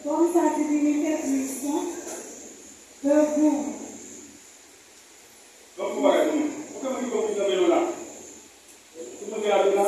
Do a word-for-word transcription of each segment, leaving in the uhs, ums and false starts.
Comme sa, divinité puissante, debout. Donk, pou bagay pou nou. Ou konn ki konfizyon gen nou la? Tout moun gen la Bib la?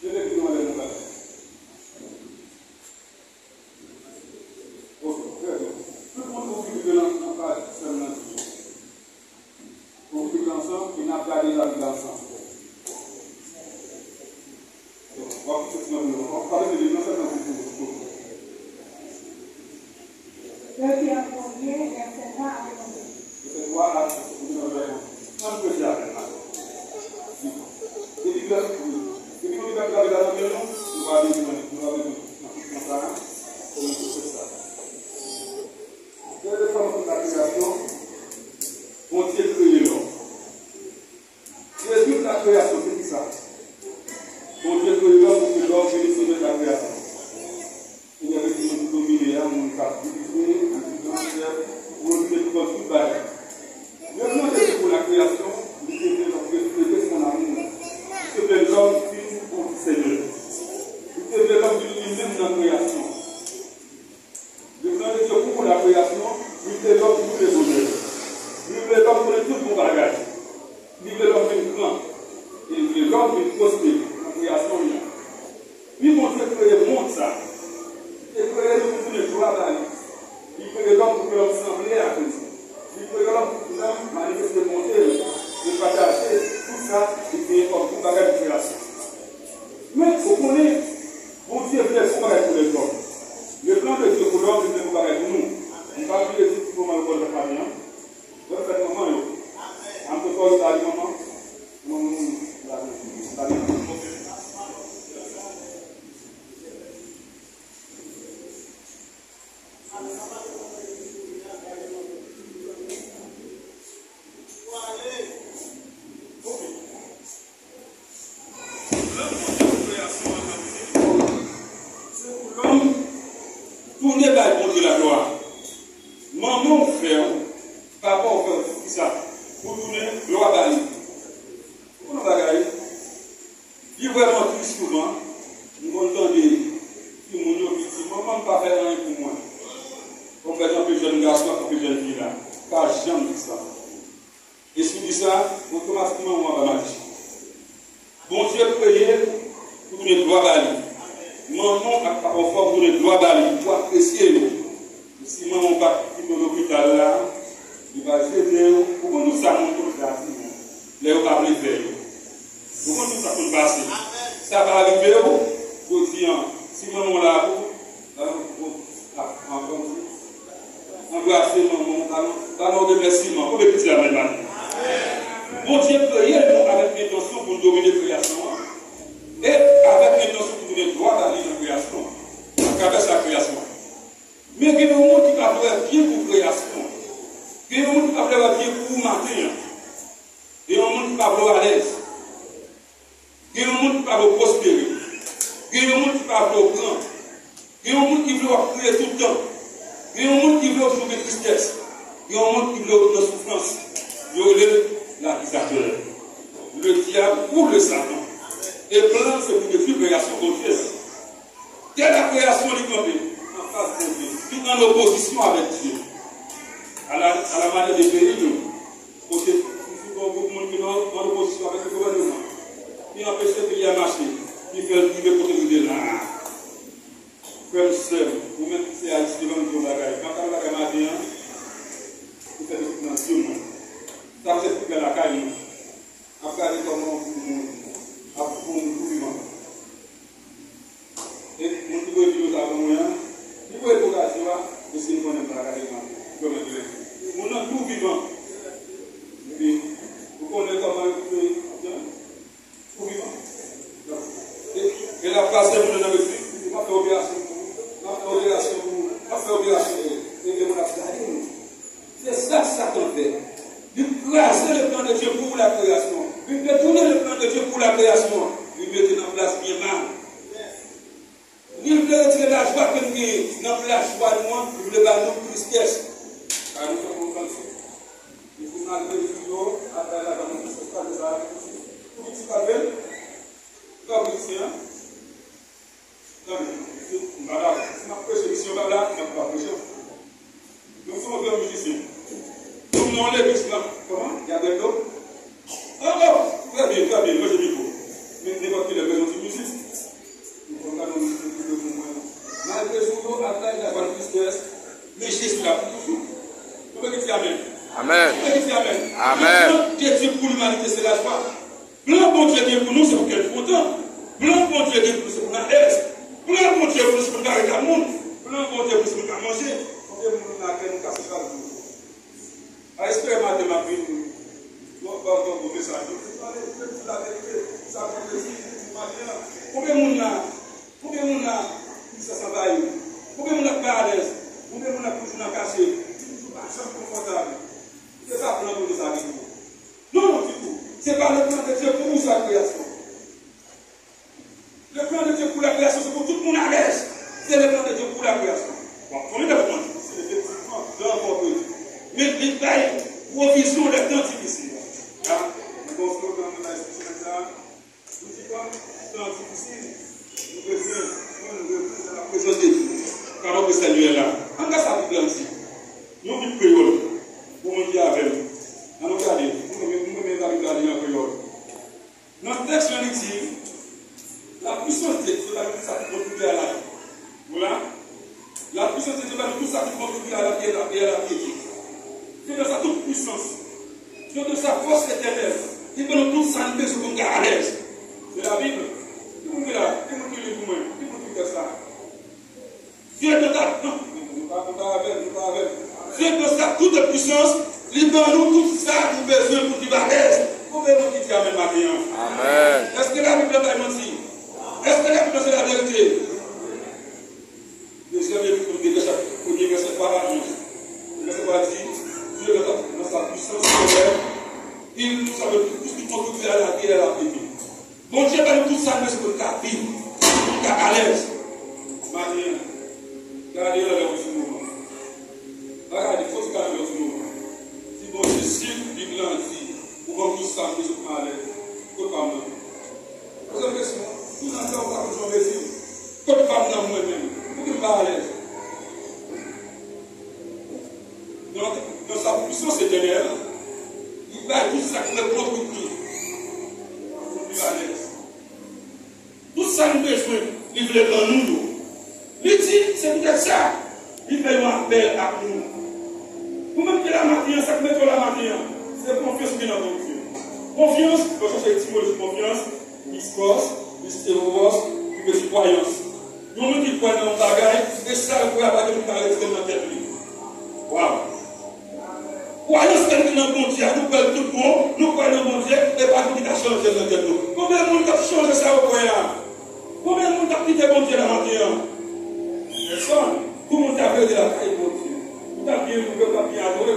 Leve pi lwen lè nou pral. Ok, trè byen. Tout moun ouvri Bib yo nan, nan paj sèm nan. Ouvri Bib la ansanm, e n ap gade Labib la ansanm. W ap soti nan Bib la. W ap pale de Bib la sèlman pou, pou, pou. De Pyè premye, vèsè twa a onz. Vèsè twa a onz. Ann prese avè m la. Depi lè, depi nou te gade la nan men nou, nou pa bezwen, nou pa bezwen nan tout tan sa a, kòm nou te fè sa. Dèyè kòmansman lakreyasyon, Bondye kreye lòm. Rezilta kreyasyon, se kisa? Bondye kreye lòm pou ke lòm vin semèt lakreyasyon. Senyè mete moun pou domine a, moun k ap dirije, prezidan, chèf, pou yo vin pran tout bagay. Le plan de Dieu pour la création, li te vle lòm reflete son amour. Li te vle lòm vin yon ti Senyè. Li te vle lòm vin li menm nan kreyasyon. Le plan de Dieu pour la création, li vle lòm pou tout le bonè. Li vle lòm konnen tout bon bagay. Li vle lòm vin gran. E li vle lòm vin pwospere nan kreyasyon li an. Wi, Bondye kreye mond sa. Li te kreye nou pou tounen glwa ba li. Li kreye lòm pou ke lòm sanble ak li. Li kreye lòm pou ke lòm manifeste bonte l e pataje tout sa li genyen kòm bon bagay pou kreyasyon. Men, ou konnen, Bondye vle bon bagay pou lèzòm. Le plan de Dieu pour l'homme, li vle bon bagay pou nou. M pa bliye di ti manman lekòl nan pale an. Bòn fèt manman yo. An pe kòl sa di manman. Manman, la, la, la. Lòm Bondye fè a sou antann li, se pou lòm tounen bay Bondye laglwa. Manman w fè w, papa w fè w, pou kisa? Pou tounen glwa ba li. Ou konn yon bagay? Li vrèman tris souvan, m konn tande timoun yo ki di, "Manman m pa fè anyen pou mwen." Ou fè anpil jèn gason ak anpil jèn fi la, pa janm di sa. E si w di sa, otomatikman ou anba maldiksyon. Bondye kreye pou tounen glwa ba li. Manman w ak papa w fè w tounen glwa ba li, pou apresye yo. Si manman w pa t kite w lopital la, li pa t ede w. Ou konn tout sa moun konn fè a timoun lè yo pa vle fè yo. Ou konn tout sa konn pase. Sa pa rive w, jodi a, si manman w la pou, anbrase manman w, ba l, ba l yon remèsiman. Konbyen ki di amèn la? Bondye kreye nou avèk entansyon pou n domine kreyasyon an, e avèk entansyon pou n tounen glwa ba li nan kreyasyon an, atravè sa kreyasyon an. Men gen yon moun ki pa vle wè byen pou kreyasyon an. Gen yon moun ki pa vle wè byen pou ou maten an. Gen yon moun ki pa vle w alèz. Gen yon moun ki pa vle w pwospere. Gen yon moun ki pa vle w gran. Gen yon moun ki vle w ap kriye tout tan. Gen yon moun ki vle w toujou gen tristès. Gen yon moun ki vle w nan soufrans. Yo rele l lakizatè. Le diable ou le Satan. E plan l se pou detwi kreyasyon Bondye. Tè lakreyasyon li kanpe anfas Bondye. Li an opozisyon avèk Dye. A la, a la manyè de peyi nou, kote toujou gen yon gwoup moun ki nan, an opozisyon avèk le gouvèneman, ki anpeche peyi a mache, ki fè l rive kote l rive la a. Frè m, sè m, ou menm ki se Ayisyen, ban m di w yon bagay. M ap gade bagay maten an, ou fè de kout nan zye mwen. Sa se pwoblèm lakay nou. Ap gade kòman yon moun ap pran moun tou vivan. E moun ki voye videyo sa ban mwen an, li voye pou radyo a, mesye m konnen m pa gade nan goumen goumen. Moun nan tou vivan. Epi, ou konnen kòman yo koupe jan? Tou vivan. E, e l ap pase moun nan, mesye, m ap fè operasyon pou ou, m ap fè operasyon pou ou, m ap fè operasyon pou ou. E, e moun ap gade nou. Se sa Satan fè. Li kraze le plan de Dieu pour la création. Li detounen le plan de Dieu pour la création. Li mete nan plas byen mal. Li vle retire lajwa ke n genyen nan plas jwa nou an, li vle ba nou tristès. Kay nou fè konn kantik. Li di malgre li yo ap bay lajan nan tristès, pa gen sa a ki posib. Pou ki ti pa bèl? Nan prizon an. Tande, si, m pa dakò. Si M ap preche, misye pa la, m ap preche. Nou se yon gran mizisyen. Nou nan legliz la. Kòman? Y a Brendo? Oh, oh! Trè byen, trè byen. Manje mikwo. Men nenpòt kilè bezwen ti mizik. Nou konn gade yon mizik pou mwen. Malgre jou yo, atay la, ban tristès. Men Jezi la pou toujou. Nou mèt di amèn. Amèn. Nou mèt di amèn. Amèn. Le plan de Dieu pour l'humanité, c'est la joie. Plan Bondye gen pou nou, se pou kè nou kontan. Plan Bondye gen pou nou, se pou n alèz. Plan Bondye pou nou, se pou n pa ret ak moun. Plan Bondye pou nou, se pou n pa manje. Konbyen moun la kè nou kase chak jou? A espere maten m ap vin. Bon, bon, bon, bon, mesaj. Mwen di pale, mwen di laverite. Sa pou Jezi, mwen di maten an. Konbyen moun la? Konbyen moun la? Ki sa anvayi? Konbyen moun la pa alèz? Konbyen moun la toujou nan kache? Ki toujou pa janm konfòtab? Se pa plan Bondye sa gen pou ou. Non, non, ditou. Se pa le plan de Dieu pour sa kreyasyon. Le plan de Dieu pour la création, se pou tout moun alèz. Se le plan de Dieu pour la création. Bon, konbyen de moun? Se efektivman gran pòtre. Men li bay pwovizyon lè tan difisil. A, bon, slogan mwen bay sou semèn sa a. Nou di pa, tan difisil, nou bezwen jwenn reponn nan la prezans de Dye. Paròl de Senyè la. Ann gade sa Bib la di. Yon Bib kreyòl. Pou moun ki avè m. Ann nou gade. Mwen menm, mwen menm, Bib la li an kreyòl. Nan tèks lan, li di, la puissance de Dieu va nous sa ki bon pou tè a la. Voilà. La puissance de Dieu va nous tout sa ki bon pou tè a la, e la, e la piété. Dieu donne sa tout puissance. Dieu donne sa force éternelle. Li ban nou tout sa n bezwen pou n ka alèz. Se la Bib. Ki moun ki la? Ki moun ki li pou mwen? Ki moun ki tèks sa? Dieu donne sa, non, nou pa, nou pa avè l, nou pa avè l. Dieu donne sa toute puissance, li ban nou tout sa nou bezwen pou n viv alèz. Konbyen moun ki di amèn maten an? Amèn. Èske Labib la bay manti? Èske Labib la se laverite? Dezyèm Epit, premye vèsè, premye vèsè pa la, vèsè pa di, Dieu donne sa toute puissance, il nous a donné tout ce qui conduit à la vie et à la piété. Bondye ba nou tout sa n bezwen pou n ka viv, pou n ka alèz. Maten an, gade anlè w ti moman. Pa gade, fò w gade anlè w ti moman. Di Bondye, si Bib lan di, ou ban m tout sa m bezwen pou m alèz, kot pa m nan? Poze m kesyon, si nan kè w pa konn jan w bezwen, kot pa m nan mwen menm? Pouki m pa alèz? Nan, nan sa puissance éternelle, li bay tout sa k reponn tout li. Pou n viv alèz. Tout sa nou bezwen, li vle ban nou yo. Li di, se poutèt sa, li fè yon apèl ak nou. Ou menm ki la maten an, sa k mete w la maten an, se konfyans ou gen nan Bondye. Konfyans, lè w chèche etimoloji konfyans, piskos, pisteros, ki vle di kwayans. Yon moun ki kwè nan yon bagay, e sa l kwè a pa gen moun ki ka retire l nan tèt li. Waw! Kwayans ke n gen nan Bondye a, nou kwè l tout bon, nou kwè nan Bondye, e pa gen moun ki ka chanje l nan tèt nou. Konbyen moun k ap chanje sa yo kwè a? Konbyen moun k ap kite Bondye la maten an? Pèsòn. Tout moun t ap rete lakay Bondye. Ou t ap byen louwe, ou t ap byen adore.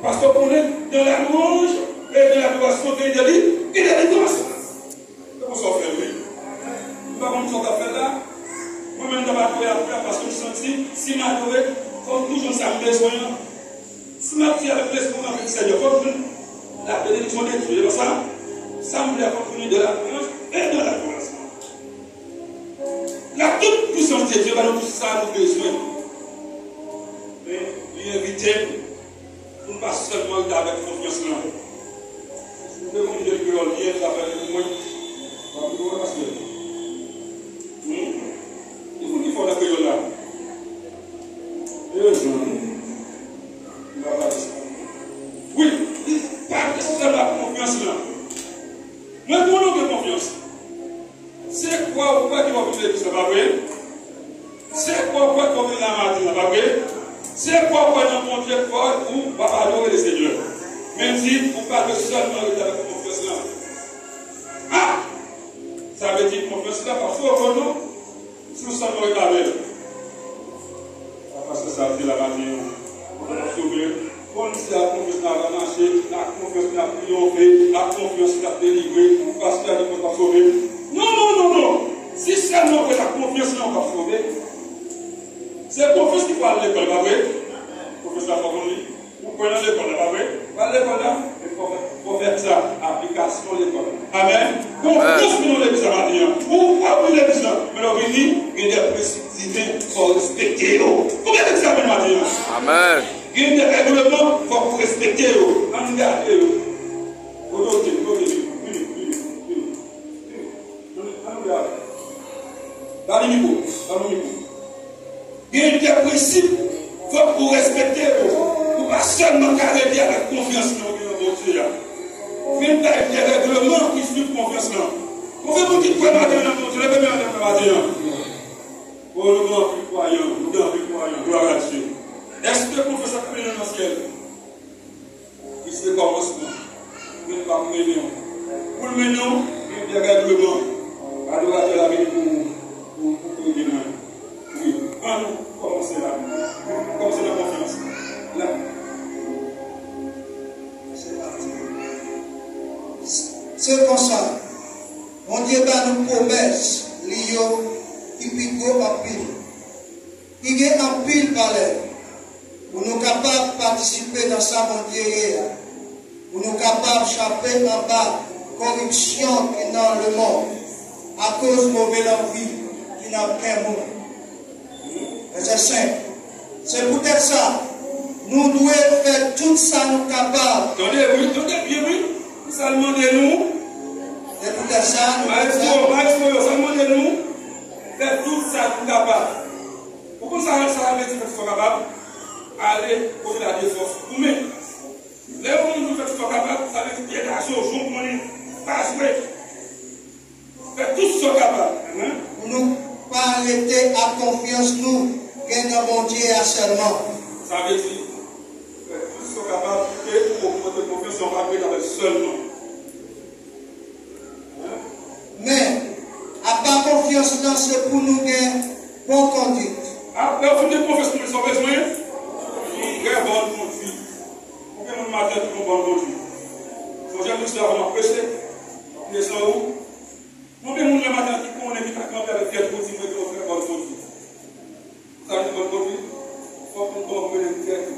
Paske w konnen, dans la louange et dans l'adoration, il y a de la délivrance. Se pou sa w fè l, wi. M pa konn sa w t ap fè la. Mwen menm, m t ap adore a frè, paske m santi, si m adore, fò m toujou jwenn sa m bezwen an. Si m ap di avèk lespri m, avèk Senyè, fò m jwenn la bénédiction de Dieu. E pa sa, sa m vle a, fò m jwenn de la louange et de l'adoration. La toute puissance de Dieu ba nou tout sa nou bezwen. Men, li envite n. Pou n pa sèlman rete avèk konfyans lan. Si w te konn jan kreyòl byen, sa fè li pou mwen. W ap di, "Wè, pastè." Hmm? Ki moun ki fò nan kreyòl la? E zanmi. M pa pale sa. Wi, li pa rete sèlman ak konfyans lan. Men pou nou gen konfyans. Se kwè ou kwè ke w ap vin legliz la, pa vre? Se kwè ou kwè ke w vin la maten an, pa vre? Se kwè ou kwè nan Bondye, kwè ou w ap adore le Senyè. Men di, ou pa dwe sèlman rete avèk konfyans lan. A! Sa vle di konfyans lan p ap sove w non. Si w sèlman rete avè l. Sa pastè sa di la maten an. Mwen p ap sove. Konn se ak konfyans n ap mache, ak konfyans n ap triyonfe, ak konfyans n ap delivre. Pastè a di mwen p ap sove. Non, non, non, non. Si sèlman w ret ak konfyans lan, w p ap sove. Se konfyans ki fè w al lekòl, pa vre? Konfyans la fò konn li. Ou kwè nan lekòl la, pa vre? Ou al lekòl la, men fò fè, fò fè sa, aplikasyon lekòl la. Amèn. Konfyans pou nou legliz la maten an. Ou pa vin legliz la, men lè w vini, gen de prensip diven, fò w respekte yo. Konbyen legliz la vin maten an? Amèn. Gen de règleman, fò w respekte yo. Ann gade yo. Otote, otote, vini, vini, vini, vini. Ann gade. Ba li mikwo, ba li mikwo. Gen de prensip, fòk ou respekte yo. Ou pa sèlman ka rete avèk konfyans nan ou gen nan Bondye a. Men bay de règleman ki swiv konfyans lan. Konbyen moun ki kwè maten an nan Bondye, leve men w nan maten an. O, nou gen anpil kwayan, nou gen anpil kwayan, glwa a Dye. Èske konfyans ap mennen nan syèl? Li se kòmansman, men l p ap mennen w. Pou l mennen w, gen de règleman. Adoratè la vini pou, pou, pou ede mwen. Wi, ann nou kòmanse la. Kòmanse nan konfyans. La. Se konsa, Bondye ba nou pwomès li yo ki pi gwo anpil, ki gen anpil valè. Pou nou kapab patisipe nan sa Bondye ye a, pou nou kapab chape anba koripsyon ki nan lemonn akoz move lanvi ki nan kè moun. Vèsè senk. Se poutèt sa, nou dwe fè tout sa nou kapab. Tande, wi, tande byen, wi. Sa l mande nou. Se poutèt sa, nou Maestro, maestro yo, sa l mande nou. Fè tout sa nou kapab. Ou konn sa, sa vle di fè tout sa w kapab? Ale kote l a de fòs. Goumen. Lè yon moun di fè tout sa w kapab, sa vle di pyè gason, jwonk mwen li, pa jwe. Fè tout sa w kapab. Amen. Pou nou pa rete ak konfyans nou gen nan Bondye a sèlman. Sa vle di, fè tout sa w kapab pou ke ou ogmante konfyans ou, pa rete avè l sèlman. Men, apa konfyans lan se pou nou gen bon kondwit. Apre w fin gen konfyans nan sa w bezwen, yon trè bòn kondwit. Konbyen moun maten ki gen yon bòn kondwit? Sonje m di sa avan m ap preche, m ap prezan ou. Konbyen moun la maten ki konnen ki ta kanpe avèk tèt pou di mwen gen yon trè bòn kondwit? Sa vle di bòn kondwit, fòk nou konn konnen tèt ou.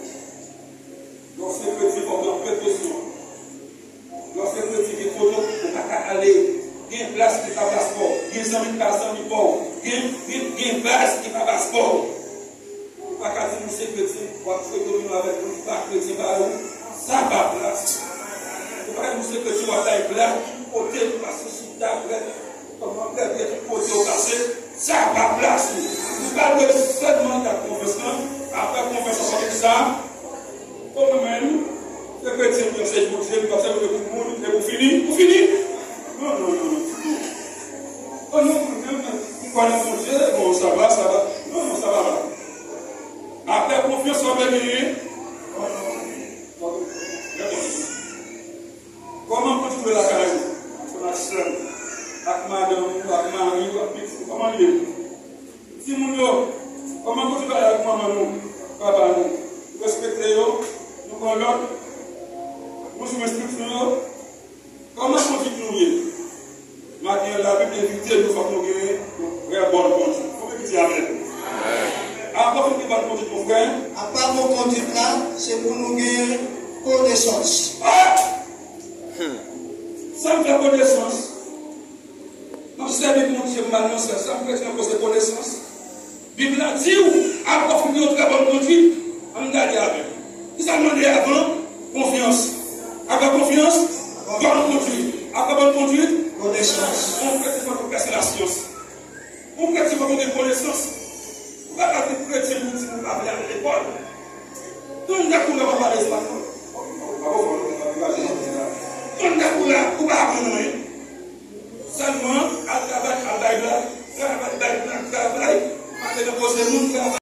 Lè w se kretyen, fòk w pran prekosyon. Lè w se kretyen, gen kote ou pa ka ale. Gen plas ki pa plas pa w. Gen zanmi ki pa zanmi pa w. Gen, gen, gen baz ki pa baz pa w. Ou pa ka di moun se kretyen, w ap jwe domino avèk moun ki pa kretyen parèy ou. Sa pa plas. Ou pa ka di moun se kretyen, w ap bay blag tout kote, ou pase chita, brèf. Kòman fè byen tout kote w pase, sa pa plas ou. Ou pa dwe sèlman gad konfyans lan, apre konfyans lan, sa vle di sa. Kòman menm, se kretyen, m se Bondye, m pa sèlman pou moun, e pou fini, pou fini. Non, non, non, non. Oh non, mwen menm, m kwè nan Bondye, bon, sa va, sa va. Non, non, sa va pa. Apre konfyans lan, w ap genyen. Kòman kondwit ou ye lakay ou? Ansanm ak sè w, ak madanm ou, ak mari w, ak pitit ou, kòman l ye? Timoun yo, kòman kondwit ou ye ak manman nou, papa nou? Nou respekte yo, nou pran lòd, nou swiv enstriksyon yo? Kòman kondwit nou ye? Maten an, Labib envite nou, fòk nou gen yon vrè bòn kondwit. Konbyen ki di amèn? Apa w fin gen bòn kondwit, mon frè? Apa bon kondwit la, se pou nou gen konesans. Ah! Sa m fè konesans. M ap sèvi Bondye, m al nan syèl. Sa m fè, se akoz de konesans. Bib la di w, apre w fin gen yon trè bòn kondwit, ann gade avè m. Kisa l mande avan? Konfyans. Apre konfyans, bòn kondwit. Apre bòn kondwit, konesans. Yon kretyen fòk ou pèse lasyans. Yon kretyen fòk ou gen konesans. Ou pa ka vin kretyen pou di ou pa vle al lekòl. Tande kou la w ap pale espanyòl non. Tande kou la ou pa aprann anyen. Sèlman al travay, al bay blag, travay, bay blag, travay. Maten nan koze moun, travay.